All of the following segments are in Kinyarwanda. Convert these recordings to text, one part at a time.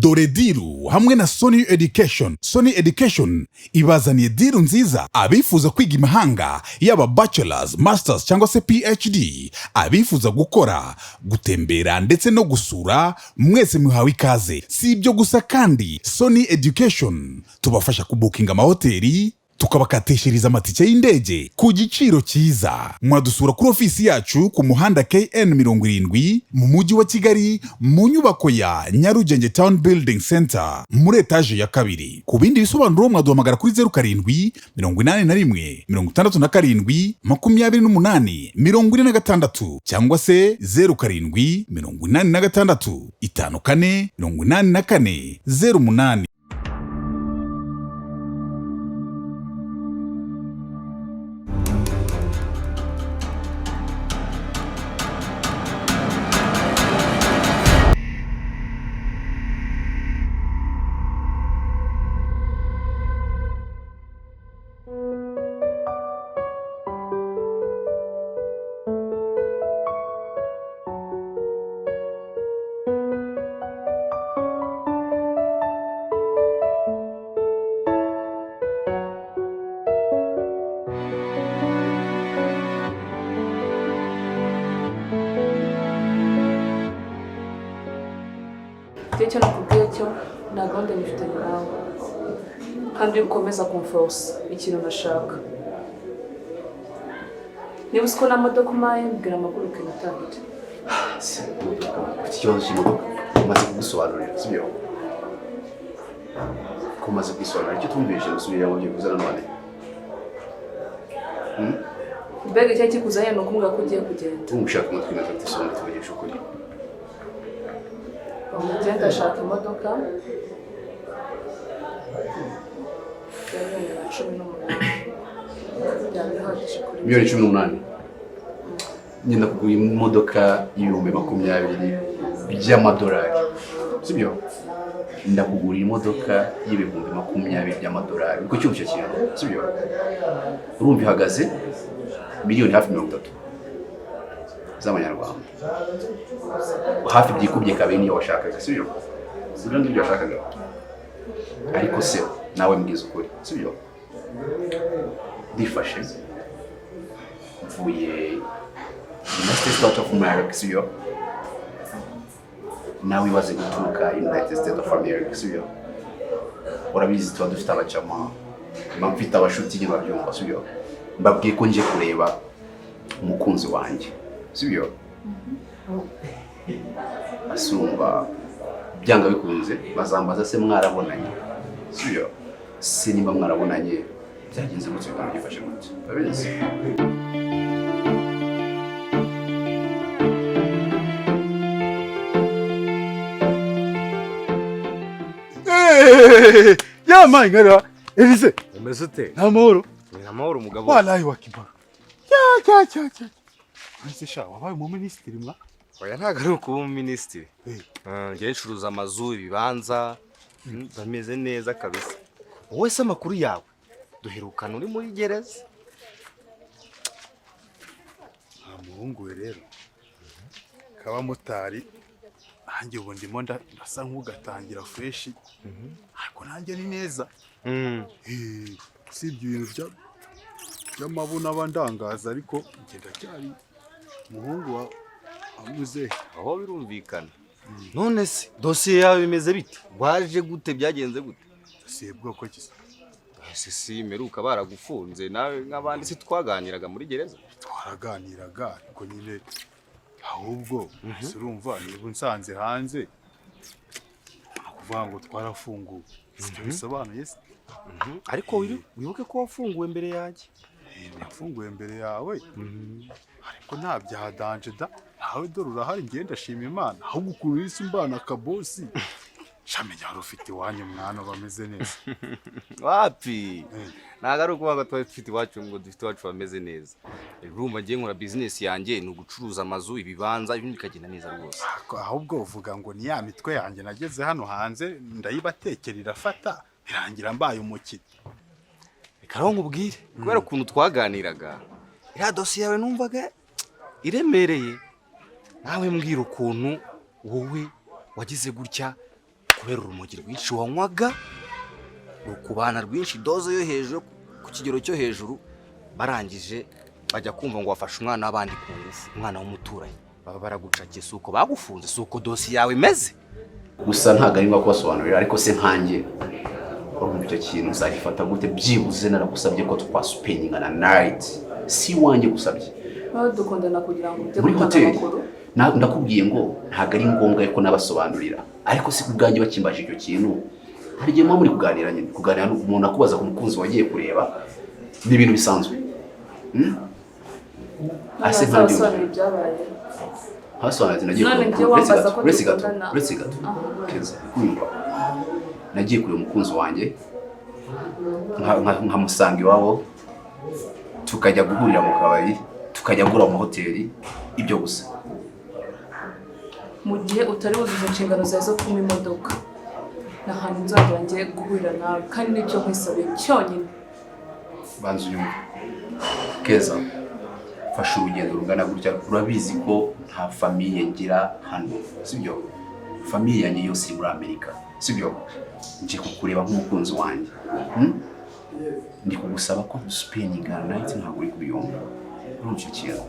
Dore deal hamwe na Sony Education. Sony Education ibazaniye deal nziza. Abifuza kwiga imahanga, yaba bachelors, masters cyangwa se PhD, abifuza gukora, gutembera ndetse no gusura, mwese muhawe ikaze. Si ibyo gusa kandi, Sony Education tubafasha kubookinga amahoteli, tukabakatishiriza amatike y'indege ku giciro cyiza. Mwadusura kuri ofisi yacu ku muhanda KN 70 mu mujyi wa Kigali, mu nyubako ya Nyarugenge Town Building Center, muri etaje ya kabiri. Ku bindi bisobanuro mwaduhamagara kuri 0781 67 28 46 cyangwa se 0786 54 84 08. Icyo nakubwiye cyo, nta gahunda nifitanye nawe, kandi iyo ukomeza kumforosa ikintu nashaka, niba uzi ko nta modoka umpaye, mbwira amaguruke natahire. Se imodoka, ufite ikibazo cy'imodoka? Umaze kugusobanurira, sibyo? Ko umaze kwisobanurira, icyo utumvise gusubira mu byo nanone? Mbega icyari kikuzanye ni ukumbwira ko ugiye kugenda? Tumushaka amatwi na afite isonga, tuvugisha ukuri. Umugenda ashaka imodoka ya 18 miliyoni byaba bihagije kuri njye. 18 miliyoni? Ngenda kugura imodoka y'20 000 by'amadolari, sibyo? Ndakugurira imodoka y'20 000 by'amadolari, uko cyumva icyo kintu, sibyo? Urumva ihagaze miliyoni hafi 30 z'amanyarwanda, hafi byikubye kabiri niyo washakaga, sibyo? Sibyo ngibyo washakaga? Ariko se nawe mbwiza ukuri, sibyo? Ndifashe mvuye United States of America, sibyo? Nawe ibaze guturuka United States of America, sibyo? Urabizi tuba dufite abajama, mba mfite abashuti nyine, babyumva, sibyo? Mbabwiye ko nje kureba umukunzi wanjye, sibyo? Asumba byanga bikunze bazambaza: "Se mwarabonanye?" Sibyo? Se nimba mwarabonanye byagenze gutya, ibintu byifashe gutya, urabizi. Yamaye nkara Elise. Umeze ute? Nta mahoro. Ni amahoro, umugabo. Walayi wakibara cya cya cya cya. Ese sha, wabaye umuminisitiri mwa? Oya, ntabwo ari ukuba umuminisitiri. Eh. Njyewe ncuruza amazu, ibibanza, bameze neza kabisa. Wowe se amakuru yawe? Duherukana uri muri gereza. Nta muhungu we rero kabamotari, nanjye ubu ndimo ndasa nk'ugatangira fresh, ariko nanjye ni neza. Eh, usibye ibintu by'amabuno aba ndangaza, ariko njye ndacyari umuhungu wa muzehe. Aho birumvikana. None se dosiye yawe bimeze bite? Waje gute? Byagenze gute? Dosiye bwoko ki se? Ese si meruka baragufunze nawe nk'abandi? Si twaganiraga muri gereza? Twaraganiraga, ariko nyine ahubwo ese urumva niba unsanze hanze, ni ukuvuga ngo twarafunguwe, sibyo bisobanuye se? Ariko wibuke ko wafunguwe mbere yanjye. Eh, nafunguwe mbere yawe, ariko nta bya danger da. Nawe dore urahari, ngenda ndashima Imana. Ahubwo ukuntu isi umbana akabosi, shamenya wari ufite iwanyu mwana bameze neza. Wapi. Eh. Ntabwo ari ukuvuga ngo twari dufite iwacu, ngo dufite iwacu bameze neza. Urumva ngiye nkora bizinesi yanjye, ni ugucuruza amazu, ibibanza, ibintu bikagenda neza rwose. Ariko ahubwo uvuga ngo ni ya mitwe yanjye, nageze hano hanze ndayibatekera irafata, birangira mbaye umukire. Reka rero nkubwire, kubera ukuntu twaganiraga, iriya dosiye yawe numvaga iremereye. Nawe mbwira ukuntu wowe wagize gutya Kubera urumogi rwinshi wanywaga, rukubana rwinshi, dose yo hejuru, ku kigero cyo hejuru. Barangije bajya kumva ngo wafashe umwana w'abandi ku ngufu, umwana w'umuturanyi, baba baragucakiye. Si uko bagufunze? Si uko dosiye yawe imeze? Gusa ntabwo ari ngombwa kubasobanurira, ariko se nkanjye urumva icyo kintu nzagifata gute? Byibuze naragusabye ko twaspendingana night, si iwanjye gusabye. Aho dukundana kugira ngo ujye muri gutanga hoteli amakuru? Ndakubwiye ngo ntabwo ari ngombwa ko nabasobanurira, ariko si ku bwanjye bakimbaje icyo kintu, hari igihe muba muri kuganira nyine, kuganira umuntu akubaza ku mukunzi wagiye kureba, ni ibintu bisanzwe. Hmm? None Ase nkanjye bazabasobanurira ibyabaye? Hasobanura ati nagiye None kureba njye uretse wambaza gato, ko uretse gato, dukundana. uretse gato. Aha. Keza, kumva, nagiye kureba umukunzi wanjye, nkamusanga iwabo, tukajya guhurira mu kabari, tukajya guhura mu mahoteli, ibyo gusa. Mu gihe utari wuzuza inshingano zawe zo kunywa imodoka, ni ahantu nzongera ngiye guhurira nawe, kandi nicyo nkwisabiye cyonyine. Banza unyumve, Keza. Mfashe urugendo rungana gutya, urabizi ko nta famille ngira hano, sibyo? Famille yanjye yose iri muri Amerika, sibyo? Nje kukureba nk'umukunzi wanjye, Ndi kugusaba ko duspendinga night, ntabwo uri kubyumva. Urumva icyo kintu?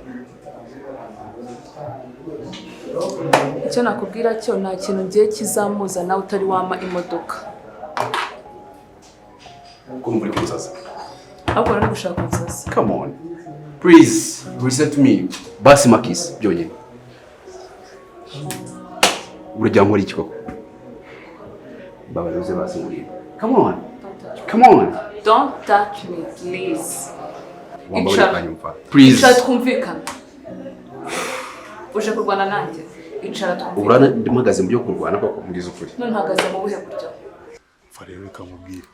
Icyo nakubwira cyo, nta kintu ngiye kizamuza nawe utari wama imodoka. Ko numva uri kunsaza? Ahubwo rero gushaka inzozi. Come on, please listen to me. Basi makisi byonyine. Urajya nkora iki koko? Babaruze basi ngurira. Come on, come on. Don't touch me, please. Wambaye Icara. ukanyumva, please. Icara twumvikane. Uje kurwana nanjye? Icara twumvikane. Urana mpagaze mu byo kurwana koko? Mbwiza ukuri. None uhagaze mu buhe buryo? Mva rero, reka nkubwire,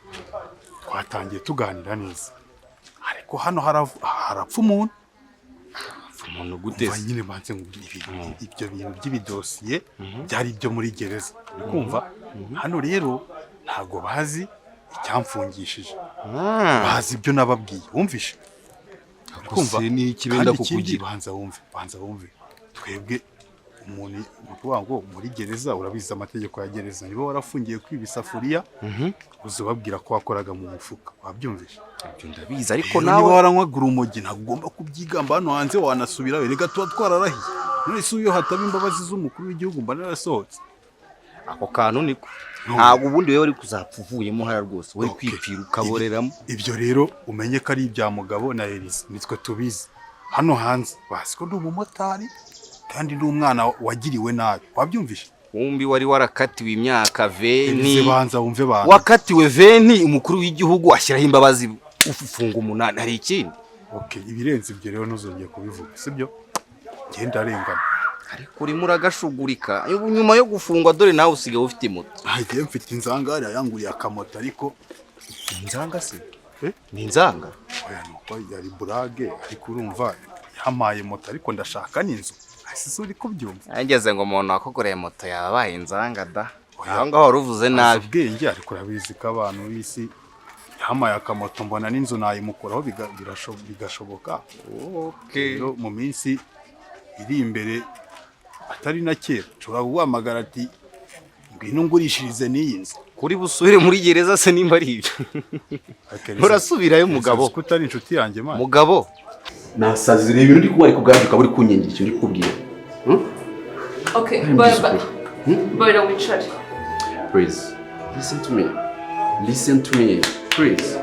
twatangiye tuganira neza, ariko hano harapfa umuntu. Umuntu gute? Umva nyine, banze nkubwire, ibyo bintu by'ibidosiye byari ibyo muri gereza, uri kumva? Hano rero ntabwo bazi icyamfungishije, bazi ibyo nababwiye, wumvishe? Uri kumva? Se ni iki benda Kandi ikindi, kukugira? Banza wumve, banza wumve. Twebwe umuntu, ni ukuvuga ngo muri gereza, urabizi amategeko ya gereza, niba warafungiye kwiba isafuriya, uza ubabwira ko wakoraga mu mufuka, wabyumvishe? Ibyo ndabizi, ariko Rero niba nawe waranywaga urumogi, ntabwo ugomba kubyigamba hano hanze, wanasubirayo. Reka tuba twararahiye. None se iyo hataba imbabazi z'umukuru w'igihugu, mba narasohotse? Ako kantu niko. Ntabwo ubundi wowe wari kuzapfa uvuyemo hariya rwose, wari Okay. kwipfira ukaboreramo. Ibyo rero umenye ko ari ibya Mugabo na Elise, nitwe tubizi. Hano hanze bazi ko ndi umumotari kandi ndi umwana wagiriwe nabi, wabyumvishe? Wumbi wari warakatiwe imyaka Elise, 20. banza wumve banza. Wakatiwe 20, umukuru w'igihugu ashyiraho imbabazi, ufunga 8. Hari ikindi? Okay, ibirenze ibyo rero ntuzongeye kubivuga, sibyo? Ngenda arengana. Ariko urimo uragashugurika nyuma yo gufungwa, dore nawe usigaye ufite moto. Agiye mfite inzangare yanguriye akamoto, ariko Inzanga se? Eh? Ni inzanga? Oya, nuko yari burage, ariko urumva yampaye moto, ariko ndashaka n'inzu. Ese uri kubyumva? Yageze ngo umuntu wakuguriye moto yabaye inzanga da. Oya. Aho ngaho wari uvuze Azi nabi. ubwenge, ariko urabizi ko abantu b'isi, yampaye akamoto, mbona n'inzu nayimukuraho, bigashoboka. Rero mu minsi iri imbere, atari na kera, nshobora kuguhamagara ati ngwino ngurishirize n'iyi nzu. Kuri busubire muri gereza se nimba ari ibyo? Urasubirayo, mugabo. Ko utari inshuti yanjye, man. Mugabo. Nasaze. Reba ibintu ndi kuba, ariko ubwabyo ukaba uri kunyengira ikintu ndi kukubwira. Hmm? Okay. Mbwiza ukuri. Barira wicare. Please listen to me, listen to me, please.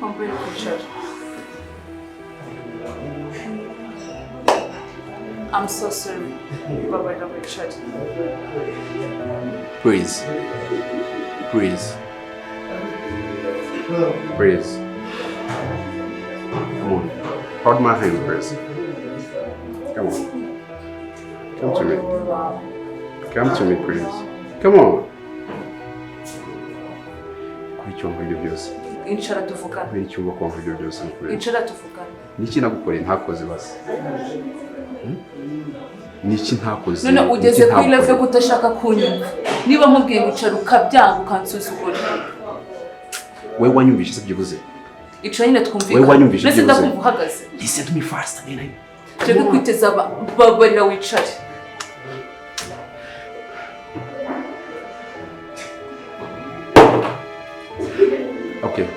Wambaye kwicara. I'm so sorry. Babarira wicare. Please, please, please, come on, hold my hand, please. Come on, come to me, come to me, please, come on. Kuri icyo ibyo byose? Icara tuvugane. Kuri icyumba kumva ibyo byose ni ukuri? Icara tuvugane. Niki nagukoreye ntakoze basi? Hmm? Niki ntakoze? None ugeze Niki kuri level yo ntagukoreye? kudashaka kunyumva. Niba nkubwiye ngo icara ukabyanga, ukansuzugura. Wowe wanyumvishe se byibuze? Icara nyine twumvikane. Wowe wanyumvishe Mbese byibuze? ndakumva uhagaze. Listen to me first, then I Tureke kwiteza, babarira wicare. Okay,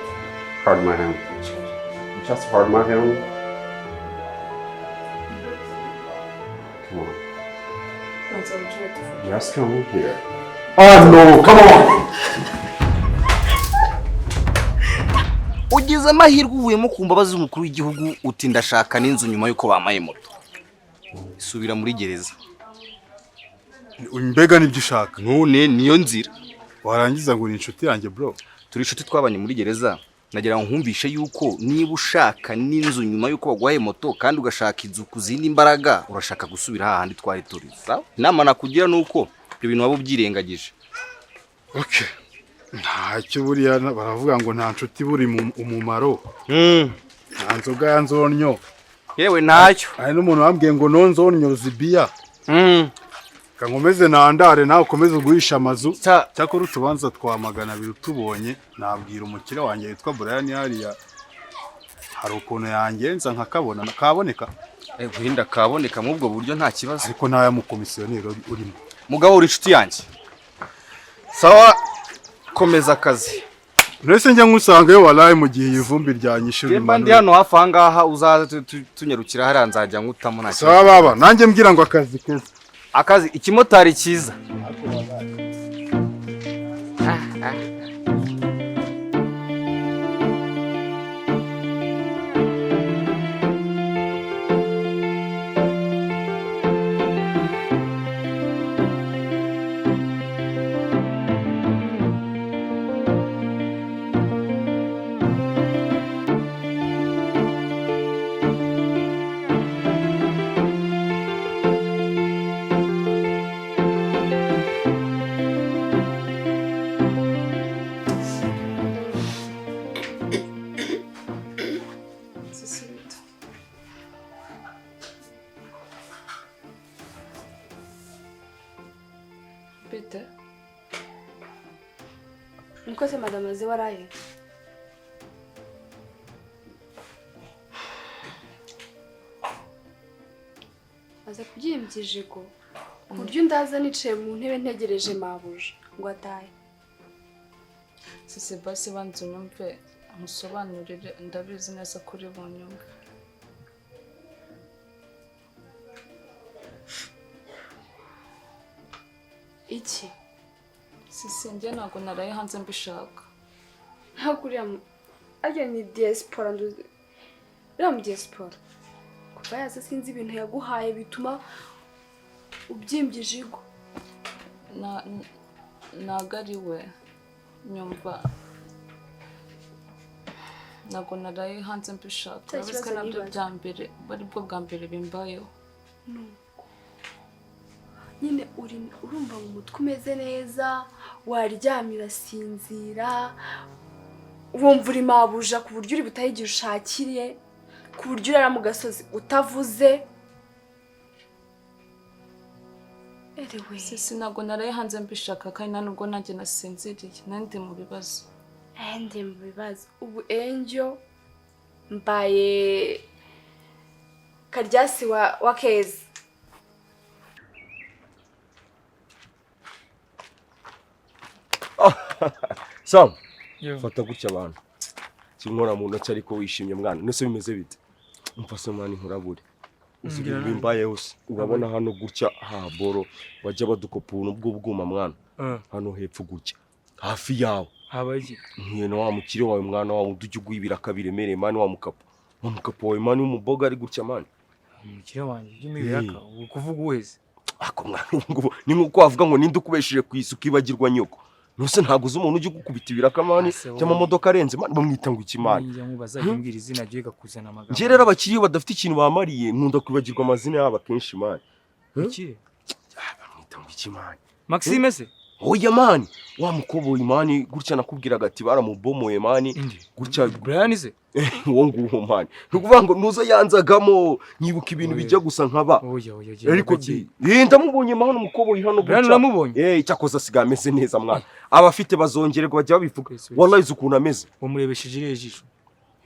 hold my hand. Just hold my hand. Come on. Banza wicare tuvuge. Just come here. Oh no, come on! Ugize amahirwe uvuyemo ku mbabazi z'umukuru w'igihugu, uti ndashaka n'inzu nyuma y'uko bamaye moto. Subira muri gereza. Mbega nibyo ushaka? None niyo nzira. Warangiza ngo uri inshuti yanjye, bro. Turi inshuti, twabanye muri gereza. Nagira ngo nkumvishe yuko niba ushaka n'inzu nyuma y'uko baguhaye moto, kandi ugashaka inzu ku zindi mbaraga, urashaka gusubira hahandi twari turi. Sawa, inama nakugira ni uko ibyo bintu waba ubyirengagije. Okay, ntacyo. Buriya baravuga ngo nta nshuti buri umumaro, nta nzoga ya nzonnyo. Yewe, ntacyo. Hari n'umuntu wambwiye ngo no nzonnyo zibiya. Kankomeze nandare, nawe ukomeze ugurisha amazu. Cyakora utubanza twa 200 utubonye, nabwira umukire wanjye witwa Brian hariya, hari ukuntu yangenza nkakabona, kaboneka. Wenda kaboneka muri ubwo buryo, nta kibazo. Ariko ntaya mukomisiyoneri urimo. Mugabo, uri inshuti yanjye. Sawa, komeza akazi. Mbese njya nkusangayo waraye mu gihe iyi vumbi ryanyishe? Mba ndi hano hafi aha ngaha, uzaze tunyarukira hariya, nzajya nkutamo, nta kibazo. Sawa baba, nanjye mbwira ngo akazi keza. Akazi, ikimotari cyiza. Sisi, bite? Bite? Niko se madame azi waraye? Aza kubyimbya ijigo ku buryo ndaza nicaye mu ntebe ntegereje mabuja ngo atahe. Sisi, basi banza unyumve musobanurire, ndabizi neza kuri bunyumve. Iki? Sisi, njye ntabwo naraye hanze mbishaka. Ntabwo uriya arya ni diaspora, nduzi uriya mu diaspora kuva yaza sinzi ibintu yaguhaye bituma ubyimbya ijigo. Ntabwo ari we, nyumva, ntabwo naraye hanze mbishaka. Cya Urabizi ko kibazo nabyo nibaza. bya mbere, ari bwo bwa mbere bimbayeho. Nuko nyine uri urumva mu mutwe umeze neza, waryamye urasinzira, wumva uri mabuja ku buryo uri butahe igihe ushakiriye, ku buryo urara mu gasozi utavuze. Erewe. Sisi, ntabwo naraye hanze mbishaka, kandi nta nubwo nanjye nasinziriye, nari ndi mu bibazo. Ndi mu bibazo. Ubu enjo mbaye karyasi wa keza. Sam, fata gutya abantu. Sinkora mu ntoki ariko wishimye mwana. Nese bimeze bite? Umva se mwana, inkurabure. Uzi ibintu bimbayeho se? Urabona hano gutya ha boro bajya badukopura ubwo bwuma mwana. Hano hepfo gutya. Hafi yawe. Habaye iki? Ntuye na wa mukire wawe mwana, wawe ujya uguha ibiraka biremereye mani, wa mukapo. Wa mukapo wawe mani w'umuboga ari gutya mani. Umukire wanjye ujya ibiraka ubu kuvuga uwese? Ako mwana, ubu ngubu ni nkuko wavuga ngo ninde ukubesheje ku isi ukibagirwa nyoko. Nuse ntabwo uzi umuntu ujya ugukubita ibiraka mani Ase wowe. cyangwa amamodoka arenze mani, bamwita ngo iki mani? Njya nkubaza, jya umbwira izina ryo kuzana amagambo. Njye rero abakiriya iyo badafite ikintu bamariye nkunda kwibagirwa amazina yabo akenshi mani. Umukire? Bamwita ngo iki mani? Maxime se? Oya mani, wa mukoboyi mani gutya nakubwiraga ati baramubomoye mani. Indi. Gutya. Brian se? Uwo nguwo mani. Ni ukuvuga ngo nuza yanzagamo nyibuka ibintu Oya. bijya gusa nkaba. Oya oya, genda Ariko gake. ndamubonye mani, umukoboyi hano. Brian Gutya. uramubonye? Icyakoze asigaye ameze neza mwana. Abafite bazongererwa bajya babivuga. Yesu, Yesu. Wallahi uzi ukuntu ameze. Wamurebesheje iriya jisho?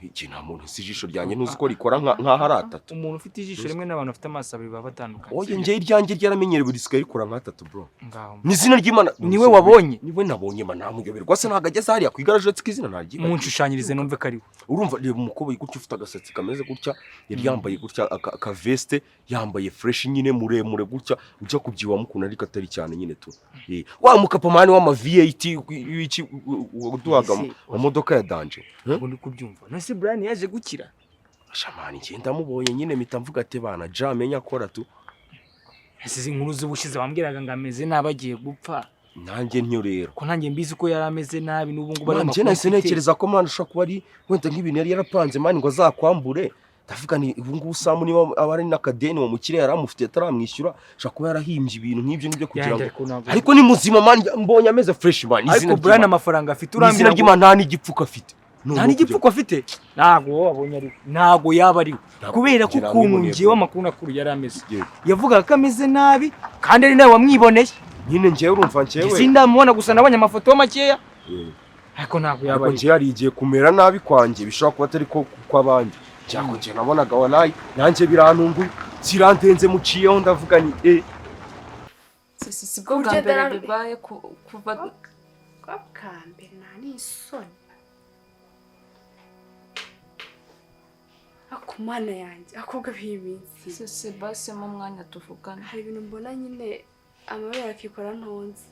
Iki nta muntu si ijisho ryanjye, ntuzi ko rikora nk'aho ari atatu. Umuntu ufite ijisho rimwe n'abantu bafite amaso abiri baba batandukanye. Oye, njye iryanjye ryaramenyerewe, risigaye rikora nk'atatu, bro. Ngaho. Ni izina ry'Imana. Niwe wabonye? Niwe nabonye, ma ntamuyoberwa se, ntabwo ageze hariya ku igaraje, uretse ko izina ntaryibagiwe. Munshushanyirize numve ko ari we. Urumva, reba umukobwa gutya ufite agasatsi kameze gutya, yari yambaye gutya akaveste, yambaye fresh nyine, muremure gutya, ujya kubyibuha ukuntu ariko atari cyane nyine tu. Wa mukapamani w'ama V8 w'iki waduhaga mu modoka ya danger. Ubu ndi kubyumva. None se Brian yaje gukira? Shamani, njye ndamubonye nyine mpita mvuga ati bana ja menya akora tu. Ese izi nkuru z'ubushize wambwiraga ngo ameze nabi agiye gupfa? Nanjye ntyo rero. Ko nanjye mbizi ko yari ameze nabi n'ubu ngubu ari Man, njye amakuru nahise mfite. ntekereza ko man ushobora kuba ari wenda nk'ibintu yari yarapanze man ngo azakwambure. Ndavuga ni ubu ngubu Samu niba aba ari n'akadeni uwo mukire yari amufitiye ataramwishyura, ashobora kuba yarahimbye ibintu nk'ibyo ngibyo kugira Yanjye ngo ariko ntabwo. Ariko ni muzima man, mbonye ameze fresh man. Izina Ariko Brian ry'Imana. amafaranga afite Ni izina urambwira ngo ry'Imana, nta n'igipfuko afite. Nta n'igipfuko afite? Ntabwo wowe wabonye ari we, ntabwo yaba ari we, kubera ko Ngira ukuntu mwiboneye ngewe bro. amakuru nakuru yari ameze, Yego. yavugaga ko ameze nabi kandi ari nawe wamwiboneye. Nyine njyewe urumva njyewe Sindamubona, gusa nabonye amafoto makeya, Yego. ariko ntabwo yaba Ariko ari we. njyewe hari igihe kumera nabi kwanjye bishobora kuba atari ko kw'abandi. Cyangwa njye nabonaga walayi nanjye birantunguye, kirandenze, muciyeho, ndavuga ni eh. Si bwo bwa Uburyo mbere bibaye kuva bwa mbere, nta n'isoni. Ako Mana yanjye, akobwa b'iyi minsi. Sisi, basi mu mwanya tuvugana. Hari ibintu mbona nyine amabere akikora ntonze.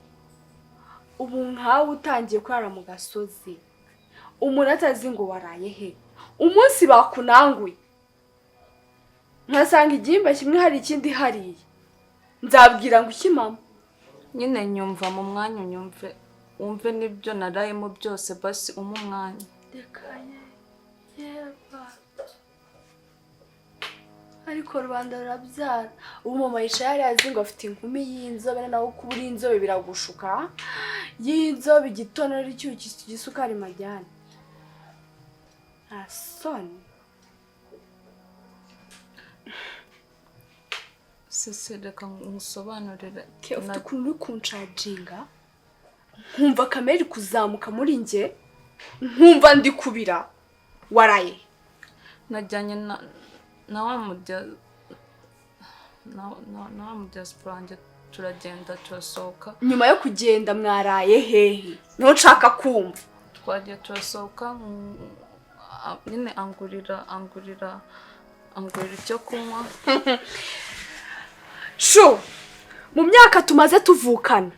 Ubu nkawe utangiye kurara mu gasozi, umuntu atazi ngo waraye he, umunsi bakunanguye nkasanga igihimba kimwe hari ikindi hariya, nzabwira ngo iki mama? Nyine nyumva mu mwanya, unyumve, wumve n'ibyo narayemo byose, basi umpe umwanya. Reka ye yeba, ariko rubanda rurabyara. Ubu mama yicaye hariya azi ngo afite inkumi y'inzobe, nawe kuba uri inzobe biragushuka, y'inzobe igitonore cy'uki gisukari majyane, nta soni. Sisi, reka nkusobanurire. Ke, ufite ukuntu uri kunshaginga nkumva kamere iri kuzamuka muri njye, nkumva ndi kubira. Waraye? Najyanye na wa mujya na wa mu diaspora wanjye, turagenda turasohoka. Nyuma yo kugenda mwaraye hehe? Niho nshaka kumva. Twagiye turasohoka, nyine angurira icyo kunywa. Shu, mu myaka tumaze tuvukana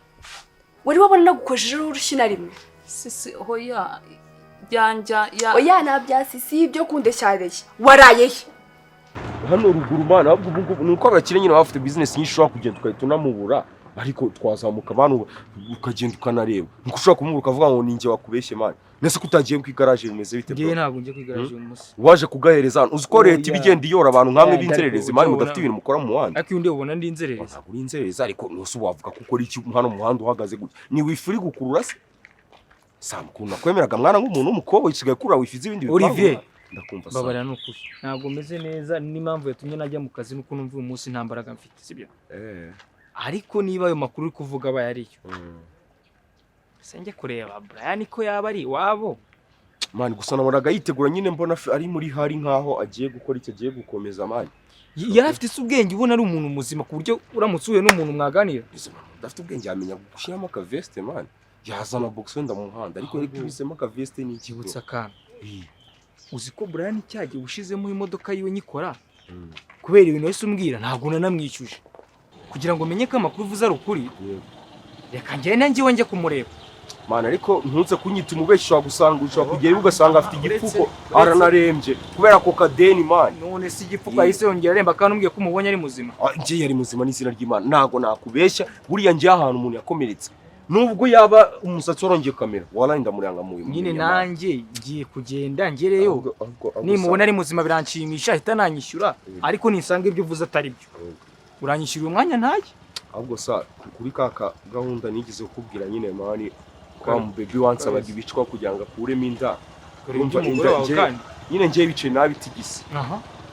wari wabona nagukojejeho urushyi na rimwe? Sisi, hoya yanjya ya. Oya, nta bya sisi ibyo kundeshyareshya. Waraye he? Hano ruguru mana, ahubwo ubu ngubu ni uko abakire nyine baba bafite business nyinshi, ushobora kugenda ugahita unamubura, ariko twazamuka abantu ukagenda ukanareba, nuko ushobora kumubura ukavuga ngo ni njye wakubeshye man. Nese ko utagiye ku igaraje, bimeze bite, bro? Ngewe ntabwo njye ku igaraje uyu munsi. Waje kugahereza hano, uzi ko leta iba Oya. igenda iyora abantu nkamwe Oya, b'inzererezi ariko man, ujya mudafite ubona- ibintu mukora mu muhanda. Ariko iyo undi ubona ndi inzererezi? Ntabwo uri inzererezi, ariko nuse wavuga ko ukora iki hano mu muhanda uhagaze gutya? Ni wifi uri gukurura se? Sam, ukuntu nakwemeraga mwana nk'umuntu w'umukobwa, usigaye kurura wifi z'ibindi bipangu. Olivier. Mwana. Ndakumva Sam. Babarira, ni ukuri ntabwo meze neza, n'impamvu yatumye najya mu kazi nuko numva uyu munsi nta mbaraga mfite, sibyo? Eh. Ariko niba ayo makuru uri kuvuga abaye ariyo, se njye kureba Brian ko yaba ari iwabo? Man, gusa nabonaga yitegura nyine, mbona ari muri hari nkaho agiye gukora icyo agiye gukomeza man. Yari afite se ubwenge, ubona ari umuntu muzima ku buryo uramutse uhuye n'umuntu mwaganira? Ese man, udafite ubwenge yamenya gushyiramo akaveste man, yazana box wenda mu muhanda, ariko ariko ubisemo akaveste ni iki, bro? Kibutsa akantu. Uzi ko Brian cyagiye ushizemo imodoka yiwe nyikora, kubera ibintu wese umbwira ntabwo nanamwishyuje kugira ngo menye ko amakuru uvuze ari ukuri. Yego. Reka ngende njyewe njye kumureba. Man, ariko ntuze kunyita umubeshyi, ushobora gusanga, ushobora kugera iwe ugasanga afite igipfuko, aranarembye kubera ako kadeni man. None se igipfuko yahise yongera aremba kandi umbwiye ko umubonye ari muzima? Ah, njye yari muzima n'izina ry'Imana, ntabwo nakubeshya. Buriya njye ahantu umuntu yakomeretse, nubwo yaba umusatsi warongeye ukamera, waraye ndamuranga mu Nyine nanjye ngiye kugenda ngereyo, nimubona ari muzima biranshimisha, ahita nanyishyura, ariko nisanga ibyo uvuze atari byo, uranyishyura uyu mwanya ntaye. Ahubwo sa kuri kaka gahunda nigeze kukubwira nyine man, kwa mu baby wansabaga ibicwa kugira ngo akuremo inda. Kureba Urumva iby'umugore inda wawe kandi. Nyine njye bicaye nabi tigisi.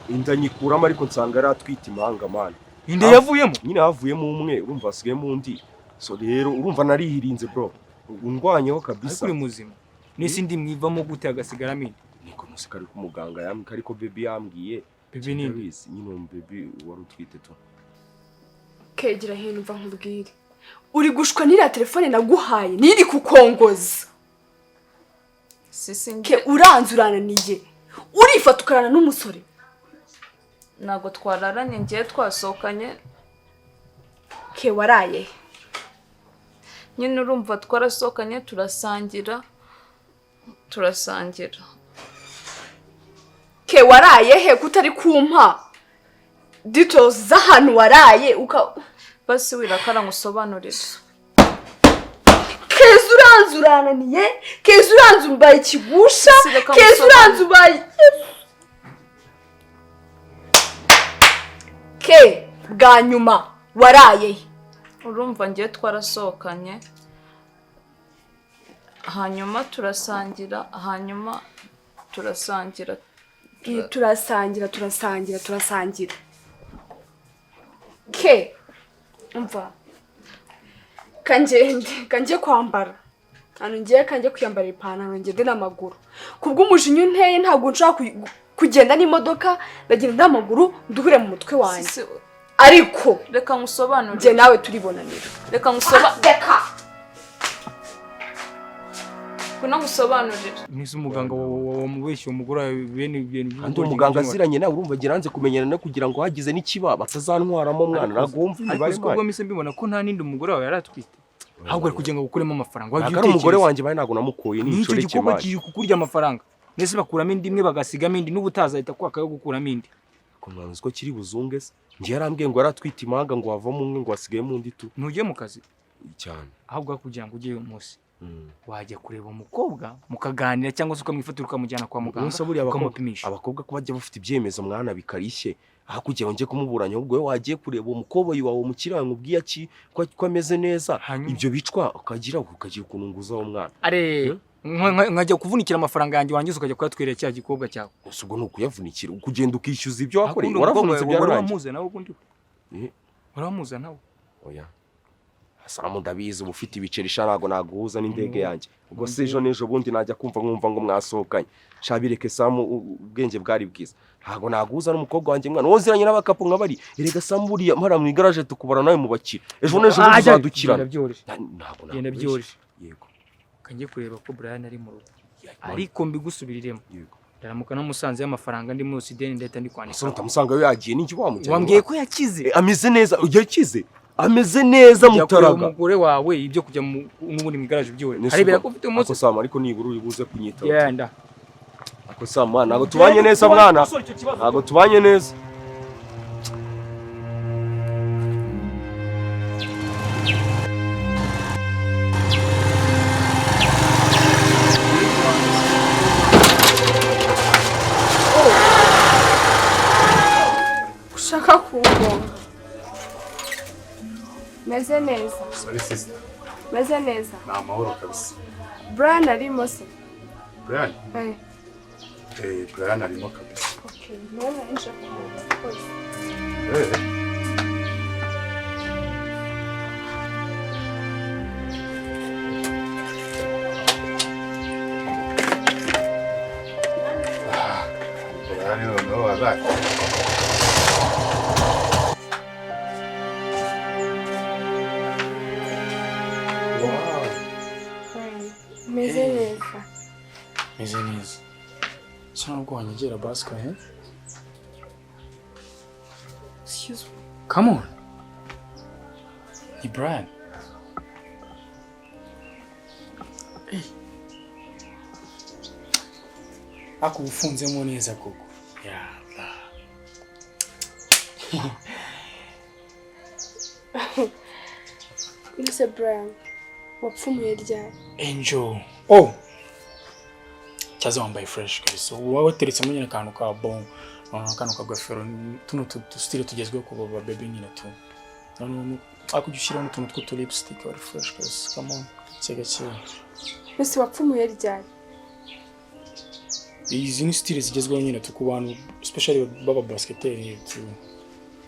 Inda nyikuramo, ariko nsanga yari atwite impanga man. Inda yavuyemo? Nyine havuyemo umwe, urumva hasigayemo undi. So rero urumva narihirinze, bro, undwanyeho Ariko kabisa. uri muzima n'isi ndi mwivamo gute hagasigaramo indi? Niko nuse kari kumuganga yambwiye, ariko baby yambwiye. Baby ni ndabizi nyine, uwo baby wari utwite tu. Kegera hino, mva nkubwire. Uri gushwa n'iriya telefone naguhaye, niri kukongoza. Sisi, Ke, njye uranze urananiye, urifata ukarana n'umusore. Ntabwo twararanye, ngiye twasohokanye. Ke, waraye? Nyine urumva twarasohokanye, turasangira. Ke, waraye he kutari kumpa details z'ahantu waraye uka Basi wirakara ngusobanurire. Keza, uranze urananiye. Keza, uranze umbaye ikigusha. Si, reka Keza, ngusobanurire. uranze ubaye ke. Bwa nyuma waraye he? Urumva ngiye twarasohokanye, hanyuma turasangira, hanyuma turasangira. Turasangira, turasangira, turasangira. Ke, umva, kangende kanjye kwambara hano, ngiye kanjye kwiyambara ipantaro, ngende n'amaguru. Kubw'umujinya unteye ntabwo nshobora kugenda n'imodoka, ndagenda n'amaguru nduhure mu mutwe wanjye. Sisi, Ariko reka ngusobanurire. njye nawe turibonanira. Reka ngusoba Reka. Ngwino ngusobanurire. Mwese umuganga wamubeshye umugore wawe bene ibintu. Kandi uwo muganga aziranye nawe, urumva agiranze kumenyana no kugira ngo hagize n'ikiba batazantwaramo mwana, ntabwo wumva Ariko imibare uzi ko mwana. ubwo mise mbibona ko nta n'indi umugore wawe yari atwite, ahubwo ari kugira ngo ukuremo amafaranga. Wajya Ntabwo ari umugore utekereza. wanjye baye, ntabwo namukoye, ni N'icyo inshoreke gikorwa mani. kiri kukurya amafaranga. Mbese bakuramo indi imwe, bagasigamo indi, n'ubu utazahita kwaka yo gukuramo indi. Ko mwana, uzi ko kiri buzunge se? Njye yarambwiye ngo yaratwite impanga, ngo havamo umwe, ngo hasigayemo undi tu. Ntujye mu kazi? Cyane. Ahubwo aho kugira ngo ujye uyu munsi, wajya kureba umukobwa mukaganira, cyangwa se ukamwifatira ukamujyana kwa muganga, Umunsi buriya abakobwa ukamupimisha. Abakobwa ko bajya bafite ibyemezo mwana bikarishye, aho kugira ngo njye kumuburanya, ahubwo wowe wagiye kureba uwo mukobwa wawe umukiriya wawe nkubwiye aki ko ameze neza. Hanyuma- Ibyo bicwa ukagira ukuntu nguza uwo mwana. Are, nkajya kuvunikira amafaranga yanjye, wangiza ukajya kuyatwerera cya gikobwa cyawe? Gusa ubwo ni ukuyavunikira, ukugenda ukishyuza ibyo wakoreye. Akunda umukobwa Waravunitse wawe, wari byararangiye. wamuza nawe ubundi we? Eh. Wari wamuza nawe? Oya Samu, ndabizi uba ufite ibiceri sha, ntabwo naguhuza n'indege yanjye. Ubwo se ejo n'ejo bundi najya kumva nkumva ngo mwasohokanye, sha bireke Samu, ubwenge bwari bwiza. Ntabwo naguhuza n'umukobwa wanjye mwana, wowe uziranye n'abakapu nka bari. Erega Samu, buriya mpara mu igaraje tukubara nawe mu bakire, ejo n'ejo bundi Ah, jya- uzadukirana. Genda byoroshye. Ntabwo Genda nakubeshya. byoroshye. Yego. Kanjye kureba ko Brian ari mu rugo, Yego. ariko mbigusubiriremo. Yego. Ndaramuka namusanze y'amafaranga ndi munsi ideni, ndahita ndi kwandika. Ese utamusanga yo yagiye n'iki wamujyanye? Wambwiye ko yakize. Eh, ameze neza, yakize, ameze neza. Jya kureba Mutaraga. umugore wawe, ibyo kujya n'ubundi mu igaraje byore. Nese Harebera ubwo- ko ufite umunsi. Ako Samu, ariko nibura uri buze kunyitaho. Yenda. Ako Samu mwana, ntabwo tubanye neza mwana, ntabwo tubanye neza. Ushaka kungonga? Meze neza. Sorry sister. Meze neza. Ni amahoro kabisa. Brian arimo se? Brian? Eh. Eh, Brian arimo kabisa. Okay, none nje kumureba rwose. Eh. Ah, Brian noneho wabaye. Wow. Brian, meze neza. Meze neza. So nubwo wanyegera basika, eh? Excuse me. Come on. Ni Brian. Hey. Ako ufunzemo neza koko. Ya Allah. Mbese Brian, wapfumuye ryari? Angel. Oh. Cyaza wambaye fresh kabisa. Uba wateretsemo nyine akantu ka bon. Akantu ka gofero, tuno tu style tugezweho ku ba baby nyine tu. Noneho ako ujya ushyiraho n'utuntu tw'utu lipstick, wari fresh kabisa. Come on. Gake gake. Mbese wapfumuye ryari? Izi ni style zigezweho nyine tu ku bantu, especially baba basketeri tu.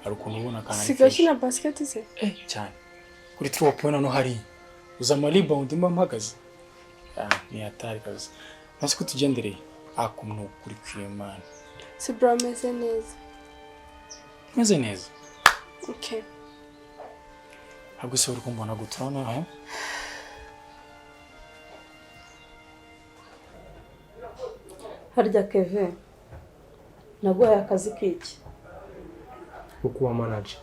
Hari ukuntu ubona akantu ari Sigaye fresh. ukina basket se? Eh, cyane. Kuri 3 point hano hari uza ama rebound mba mpagaze. Ah, ni hatari kabisa. Nasi ko tugendereye. Ako ni ukuri kw'Imana. Si bro, ameze neza? Meze neza. Okay. Ahubwo se uri kumbona gute? Urabona aho? Harya Keve, naguhaye akazi k'iki? Ko kuba manager.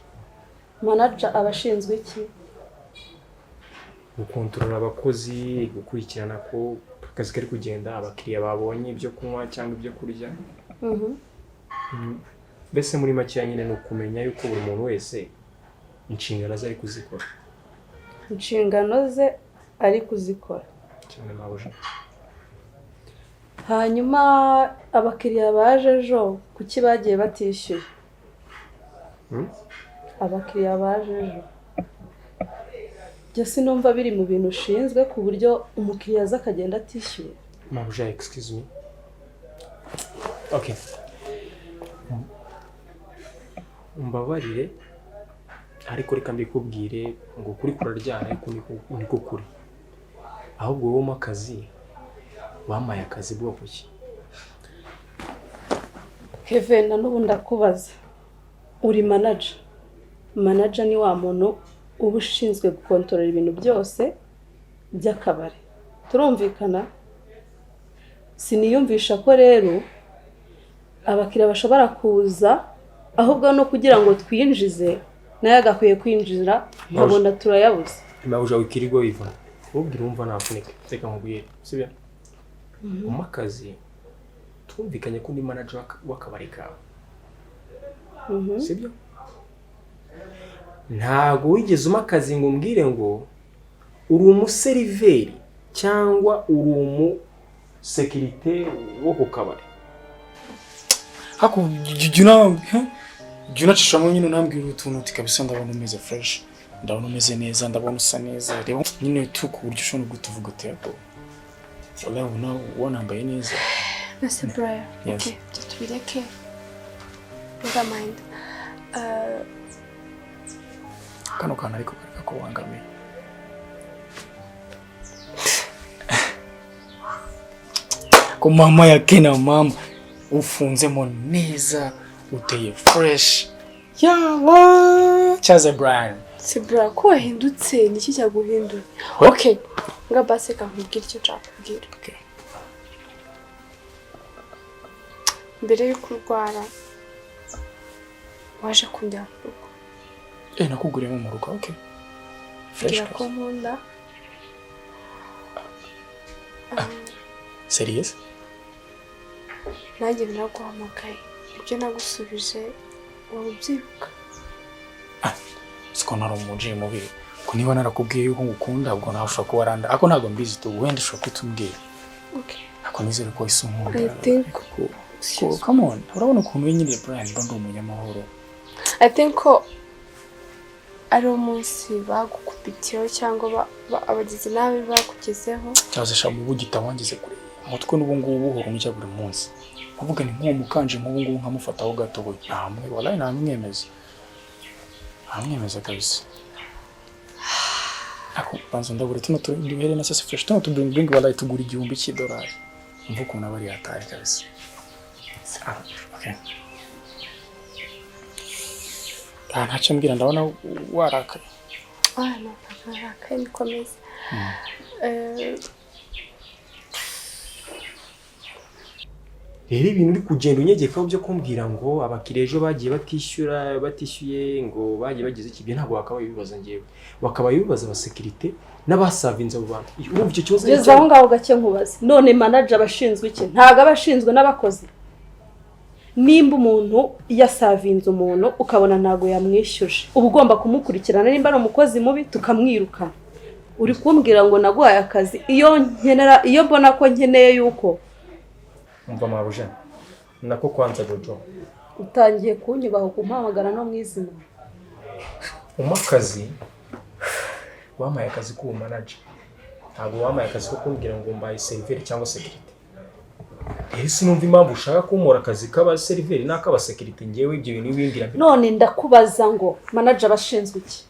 Manager aba ashinzwe iki? Gukontorora abakozi, gukurikirana ko akazi kari kugenda, abakiriya babonye ibyo kunywa cyangwa ibyo kurya. Mbese muri makeya nyine ni ukumenya yuko buri muntu wese inshingano ze ari kuzikora. Inshingano ze ari kuzikora. Cyane mabuja. Hanyuma abakiriya baje ejo kuki bagiye batishyuye? Abakiriya baje ejo. Njye sinumva biri mu bintu ushinzwe ku buryo umukiriya aza akagenda atishyuye. Mabuja, excuse me. Okay. Umbabarire ariko reka mbikubwire ngo ukuri kuraryana, ariko niko kuri. Ahubwo wowe umpa akazi, wampaye akazi bwoko ki? Kevin, na n'ubu ndakubaza. Uri manager. Manager ni wa muntu uba ushinzwe gukontorora ibintu byose by'akabari. Turumvikana? Siniyumvisha ko rero abakiriya bashobora kuza, ahubwo no kugira ngo twinjize nayo agakwiye kwinjira, nkabona turayabuze. Mabuja, wikirirwa wivuna. Ubwira wumva nafunike. Reka nkubwire, sibyo? Umpa akazi, twumvikanye ko ndi manager w'akabari kawe. Sibyo? Ntago wigeze umpa akazi ngo umbwire ngo uri umuseriveri cyangwa uri umusekirite wo ku kabari. Hako jya unacishamo nyine unambwira utuntu uti kabisa ndabona umeze fresh, ndabona umeze neza, ndabona usa neza. Reba nyine tu ku buryo ushobora gutuvuga uti yego urabona wanambaye neza. Nase Brian, Yes. okay, ibyo tubireke. Never mind. Kano kantu ariko kari kakubangamiye. Ko mama yake na mama ufunzemo neza, uteye fresh. Yawa Chaze Brian. Si Brian, ko wahindutse, niki cyaguhinduye? Okay, nga basi kankubwira icyo nshaka kubwira. Okay. Mbere y'uko urwara waje kundeba mu rugo. Nakuguriyemo mu rugo, okay. Fresh. Mbwira ko nkunda. Serious? Nanjye naraguhamagaye, ibyo nagusubije waba ubyibuka? Siko nari umuji mubi. Ko niba narakubwiye yuko ngukunda, ubwo nawe ushobora kuba waranda. Ako ntabwo mbizi tu, wenda ushobora kutubwira. Okay. Ako nizere ko wahise unkunda. I think Ko, come on, urabona ukuntu nyine Brian mba ndi umunyamahoro. I think ko ari umunsi bagukubitiyeho cyangwa abagizi nabi bakugezeho. Cyangwa se shamu bugita wangize kure. Umutwe n'ubu ngubu uhora undya buri munsi. Nkuvuga ni nk'uwo mukanje nk'ubu ngubu nkamufataho gato we. Ntamwe, wallahi ntamwemeza. Ntamwemeza kabisa. Ako banza ndagura tuno tuduhere na sasa fresh, tuno tu bling bling wallahi tugura $1000 cy'idolari. Umva ukuntu aba ari hatari kabisa. Okay. Ntacyo mbwira, ndabona warakaye. No, ntabwo narakaye, nikomeze. Rero ibintu uri kugenda unyegekaho byo kumbwira ngo abakiriya ejo bagiye batishyura, batishyuye ngo bagiye bagize iki, ibyo ntabwo wakabaye ubibaza njyewe. Wakabaye ubibaza abasekirite n'abasavinze abo bantu. Urumva icyo kibazo Ngeze aho ngaho gake nkubaze. None manager abashinzwe iki? Ntabwo abashinzwe n'abakozi. Nimba umuntu yasavinze umuntu ukabona ntago yamwishyuje, uba ugomba kumukurikirana. Nimba ari umukozi mubi tukamwirukana. Uri kumbwira ngo naguhaye akazi, iyo nkenera, iyo mbona ko nkeneye yuko umva mabuja nako kwanza Jojo utangiye kunyubaho kumpamagara no mu izina. Umpa akazi, wampaye akazi k'ubu manager, ntabwo wampaye akazi ko kumbwira ngo mbaye seriveri cyangwa sekirite. Rero sinumva impamvu ushaka kumpora akazi k'abaseriveri n'ak'abasekirite, ngewe ibyo bintu bimbwira. None ndakubaza ngo manager abashinzwe iki?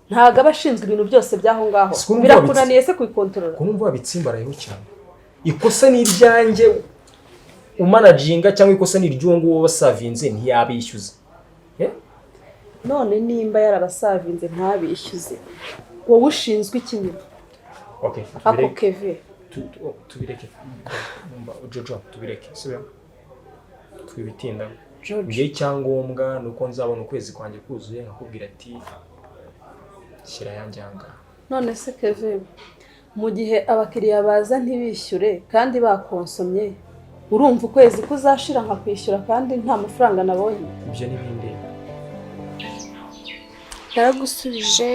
Ntabwo abashinzwe ibintu byose by'aho ngaho. Birakunaniye se kubikontorora? Ko numva wabitsimbarayeho cyane. Ikosa ni iryanjye. umanaginga cyangwa ikosa ni iry'uwo nguwo wabasavinze ntiyabishyuza? Eh? None nimba yarabasavinze ntabishyuze, wowe ushinzwe iki nyuma? Okay, Ako tubireke. Keve. Tubireke. Umva, Jojo, tubireke, sibyo? Twibitinda. Jojo. Njye icyangombwa ni uko nzabona ukwezi kwanjye kuzuye, nkakubwira ati shyira ayanjye ahangaha. None se Keve, mu gihe abakiriya baza ntibishyure kandi bakonsomye, urumva ukwezi kuzashira nkakwishyura kandi nta mafaranga nabonye? Ibyo n'ibindi. Naragusubije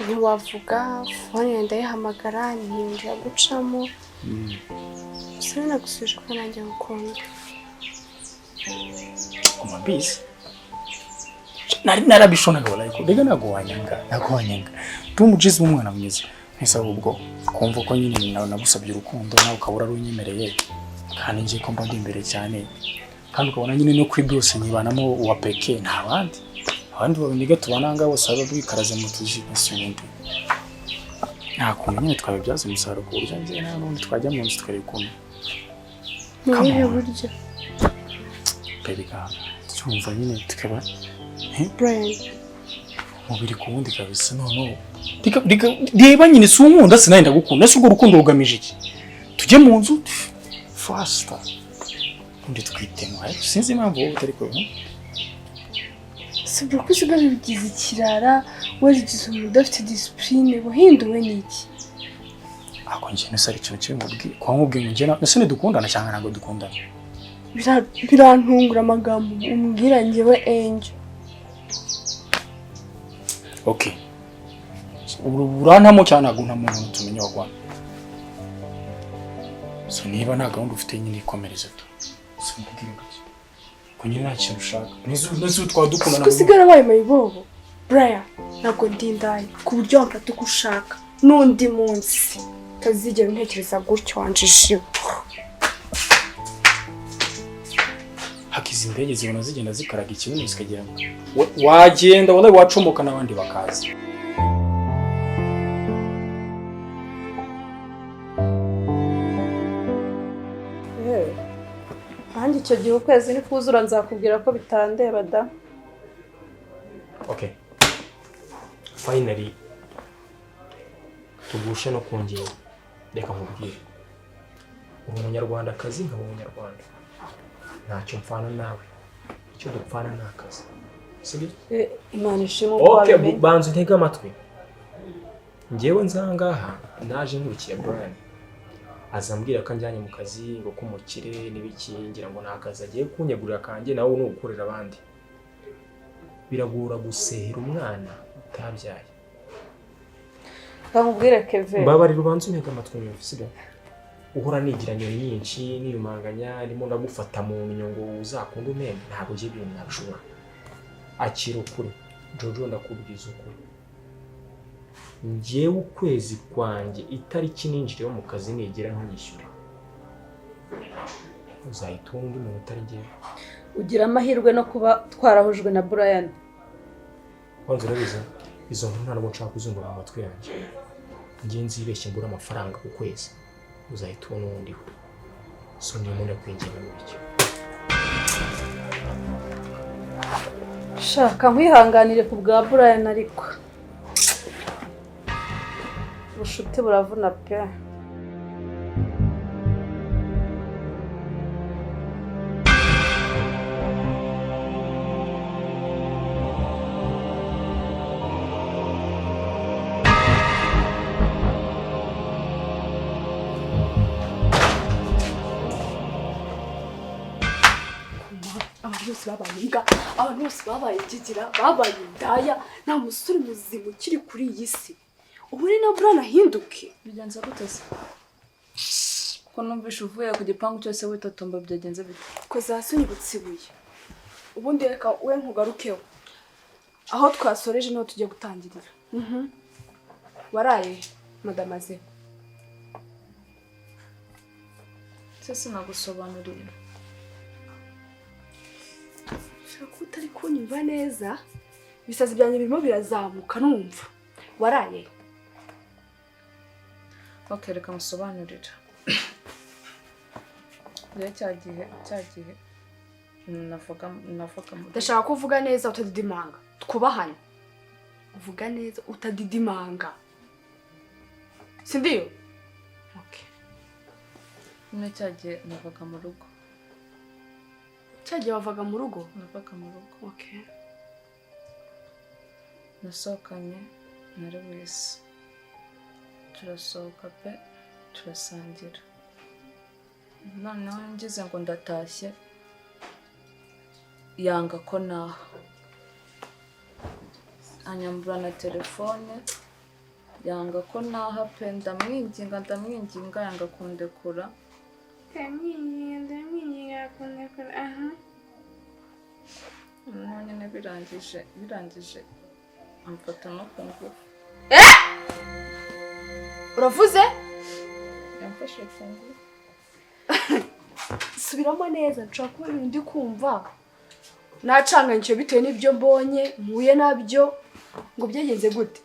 ntiwavuga, phone ndayihamagara ntiyongera gucamo. Gusa nagusubije ko nanjye ngukunda. Kuma bizi nari narabishonaga, walayi ko mbega ntabwo wanyanga, ntabwo wanyanga. Ndi umujizi w'umwana mwiza ntese, ahubwo kumva ko nyine nawe nagusabye urukundo, nawe ukaba urarunyemereye, kandi ngiye ko mba ndi imbere cyane, kandi ukabona nyine no kuri byose nyibanamo uwa peke, nta bandi, abandi babiniga tubana aha ngaha bose baba bikaraze mu tuzi. Ese ubundi nta kuntu nyine twabibyaza umusaruro ku buryo njye nawe n'ubundi twajya mu nzu tukareba ukuntu? Mu Come buhe on. buryo? Baby girl, tucyumva nyine tukaba Brian. Umubiri ku wundi kabisa. Noneho reba nyine, si unkunda, sinari ndagukunda. Ese urwo rukundo rugamije iki? Tujye mu nzu faster, ubundi twitemo. Ariko sinzi impamvu wowe utari kubibona. Si ko usigaye wigize ikirara, warigize umuntu udafite disipurine, wahinduwe n'iki? Ako njye nese ari ikintu kimwe mubwiye, kuba nkubwiye ngo njye nawe ese ntidukundana cyangwa ntabwo dukundana? Birantungura amagambo umbwira njyewe enjo. Okay, ubu urantamo cyangwa ntabwo untamo? Umuntu tumenye wagwana. So niba nta gahunda ufite nyine, ikomereze tu. So nkubwire gutya ko nyine nta kintu ushaka, n'izu twaba dukundana. Ko usigara wabaye mayibobo? Brian, ntabwo ndi indaya ku buryo wamfata uko ushaka. N'undi munsi utazigera untekereza gutyo, wanjishiwe. Hakiza indege zibona zigenda zikaraga ikibuno zikagera wagenda wallahi wacomoka n'abandi bakaza. Nanjye icyo gihe ukwezi nikuzura nzakubwira ko bitandeba da. Okay, finally tugushe no ku ngingo. Reka nkubwire, uri umunyarwandakazi nkaba umunyarwanda, ntacyo mpfana nawe, icyo dupfana ni akazi, sibyo? Eh, Imana ishimwe uko Okay, wabimenye. banza untege amatwi. Njyewe nzangaha naje nkurikiye Brian, aza ambwira ko anjyanye mu kazi ngo k'umukire n'ibiki, ngira ngo ni akazi agiye kunyegurira kanjye, nawe ni ugukorera abandi. Biragora gusehera umwana utabyaye. Reka nkubwire Keve. Mbabarira, ubanza untege amatwi nyumve, sibyo? Uhora nigira nyoni nyinshi niyumanganya, ndimo ndagufata mu ngo uzakunde umpembe, ntabwo ngiye ibintu nabishobora. Akira ukuri Jojo, ndakubwiza ukuri, njyewe ukwezi kwanjye itariki ninjiriyeho mu kazi nigera ntunyishyure, uzahita ubona undi muntu utari njyewe. Ugira amahirwe no kuba twarahujwe na Brian. Kwanza urabizi, izo nkuru ntabwo nshaka kuzumva mu matwi yanjye. Njye nzibeshye mbura amafaranga ku kwezi, uzahita ubona uwundi we. So ndimo ndakwinginga muri icyo. Shaka nkwihanganire ku bwa Brian, ariko ubushuti buravuna pe. Abantu bose babaye imbwa, abantu bose babaye ikigira, babaye indaya, nta musore muzima ukiri kuri iyi si. Ubu ni na Brian ahinduke. Bigenze gute se? Ko numvishe uvuye ku gipangu cyose witotomba, byagenze bite? Koza hasi unyibutse ibuye. Ubundi reka we nkugarukeho. Aho twasoreje niho tugiye gutangirira. Waraye madamaze? Se sinagusobanuriye. Ushobora kuba utari kunyumva neza. Ibisazi byanjye birimo birazamuka numva. Waraye? Okay, reka musobanurire. Rero cya gihe navuga mu Ndashaka ko uvuga neza utadidimanga. Twubahane. Uvuga neza utadidimanga, si ndiyo? Okay. Nyine cya gihe navaga mu rugo. Cya gihe wavaga mu rugo? Navaga mu rugo. Okay. Nasohokanye na Lewis, turasohoka pe, turasangira. Noneho ngeze ngo ndatashye, yanga ko naha, anyambura na telefone, yanga ko naha pe. Ndamwinginga, ndamwinginga, yanga kundekura. Ndamwinginga, ndamwinginga, kundekura, aha. Noneho nyine birangije amfata no ku ngufu. Uravuze? Yamfashe ku ngufu. Subiramo neza, nshobora kuba ibintu ndi kumva nacanganyikiwe bitewe n'ibyo mbonye mpuye nabyo. Ngo byagenze gute?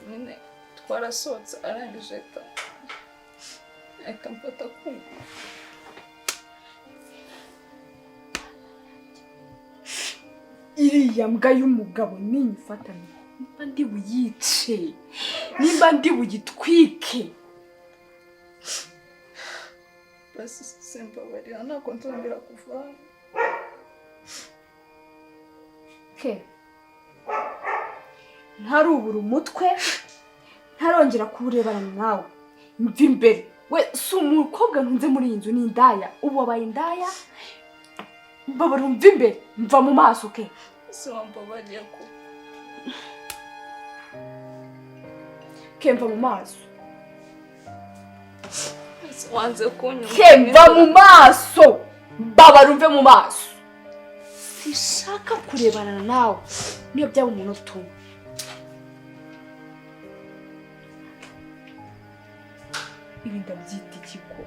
Nyine twarasohotse, arangije ahita amfata ku ngufu. Iriya mbwa y'umugabo ninyifatanye, nimba ndi buyice, nimba ndi buyitwike. Basi simbabarira, ntabwo nzongera kuva hano. Ke ntarubura umutwe, ntarongera kuwurebana nawe. Mva imbere we! Si umukobwa ntunze muri iyi nzu, ni indaya. Ubu wabaye indaya. Mbabara, umva imbere, mva mu maso ke. Ese wambabariye ko? Ke, mva mu maso. Ese wanze kunyumva? Ke, mva mu maso, mbabara umve mu maso. Sinshaka kurebana nawe niyo byaba umunota umwe. Ibi ndabyita ikigo.